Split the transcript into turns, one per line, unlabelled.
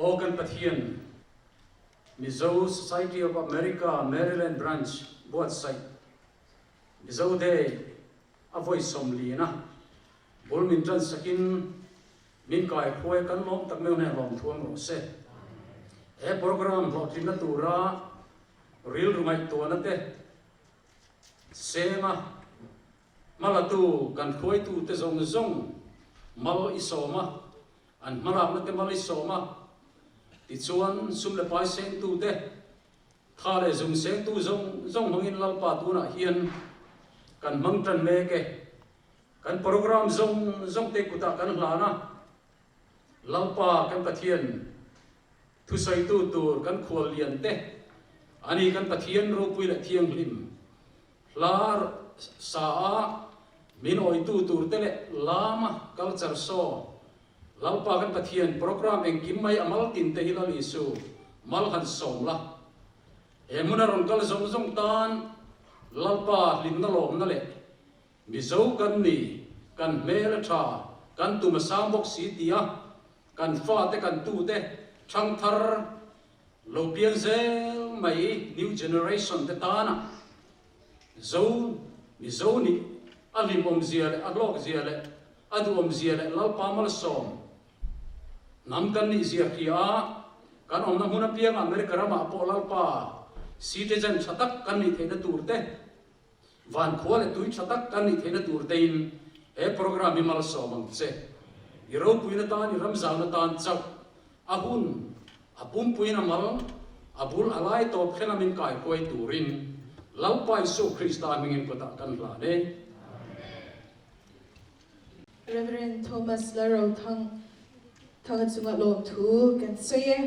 Aw kan Pathian, Mizo Society of America Maryland Branch buatsaih Mizo Day a vawi sawmlina bul min tan sakin min kai khuai kan lawm tak meuh nen lawm thuam rawh se. He program hlawhtlinna tura rilru ngaihtuahna te senga hmalatu kan hruaitute zawng zawng mal i sawm a, an hmalakna te mal i sawm a, tichuan sum leh pai sengtute Tha leh zung sengtu zawng zawng hmangin Lalpa tunah hian kan hmang tan mek e. Kan program zawng zawng te kutah kan hlan a, Lalpa kan Pathian thusawitu tur kan khual lian te, ani kan Pathian ropui leh thianghlim hla sa a min awitu tur te leh lama culture show Lalpa kan Pathian program engkim mai a mal tin te hi Lal Isu mal han sawm la. He hmuna rawn kal zawng zawng tan Lalpa hlimna lawmna leh Mizo kan ni, kan hmel a tha, kan tum a sang bawk si tia kan fate kan tute thangthar lo piang zel mai new generation te tana Zo, Mizo nih a hlimawmzia leh a hlawkzia leh a duhawmzia leh Lalpa malsawm hnam kan nihzia hria a, kan awmna hmun apianga America ramah pawh Lalpa citizen tha tak kan nih theihna tur te, vankhua leh tui tha tak kan nih theihna tur tein he program hi malsawm ang che. I ropuina tan, i ramzauhna tan chauh A hun, a pumpuiin a mal, a bul a lai tawp thleng a min kaihruai turin Lalpa Isu Krista hmingin kutah kan hlan e.
Rev. Thomas Lalrothang Thanga chunga lawmthu kan sawi e.